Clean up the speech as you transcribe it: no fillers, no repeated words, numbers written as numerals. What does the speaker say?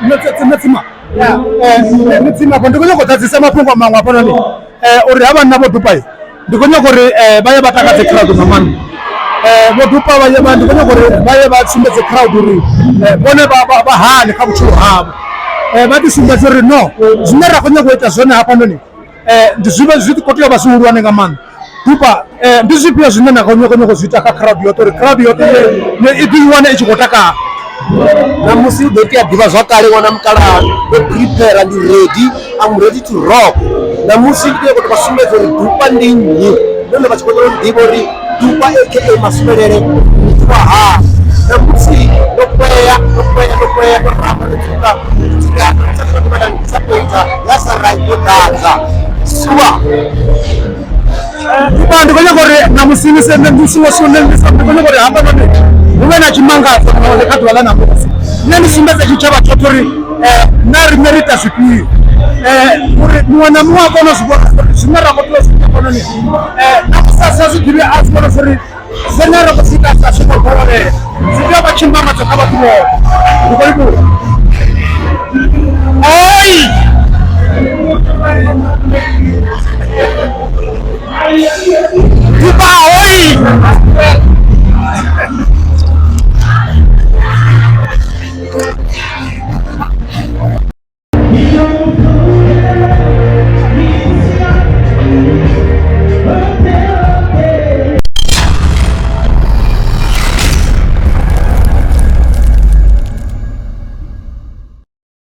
Nṋe tsima ndi khou nyanga u ḓadzisa mafhungo maṅwe hafhanoni uri ha vhanna vho dupa ndi khou nyaga uri vha ye vha takadze crowd nga maanḓa. Vho dupa vha ye vha ndi khou nyaga uri vha ye vha sumbedze crowd uri vhone vha hani kha vhutshilo havho, vha ḓi sumbedze uri no zwine ra khou nyaga u ita zwone hafhanoni ndi zwi vhe zwi khou tea u vha zwihulwane nga maanḓa. Dupa ndi zwifhio zwine na khou nyaga u zwi ita kha crowd yoṱhe uri crowd yoṱhe i ḓi wane i tshi khou takala. Ṋamusi hu ḓo itea ḓivhazwakale ṅwana mukalaha ndo prepare ndi ready I'm ready to rock. Ṋamusi ndi khou nyanga u tou vha sumbedza uri Dupa ndi nnyi, ndi hone vha tshi khou tea u ḓivha uri Dupa aka Masuvhelele ndi muthu wa hani. Ṋamusi ndo kwea ndo kwea ndo kwea ndo ramba ndo dzula disappointer ya sala yo ḓadza sure. Dupa ndi khou nyaga uri ṋamusi ni se ndi songo ndi khou nyaga uri hafhanoni hu vhe na tshimangadzo nahone kha ḓuvha ḽa ṋamusi nṋe ndi sumbedze tshitshavha tshoṱhe uri na riṋe ri ita zwifhio uri muṅwe na muṅwe a kone u zwi vhona uri zwine ra khou tea u zwi ita hafhanoni na musi a sa zwi ḓivhi a zwi vhona uri zwine ra khou zwi ita a zwi ngo ḓowelea zwi tea u vha tshimangadzo kha vhathu vhoṱhe ndi khou livhuwa.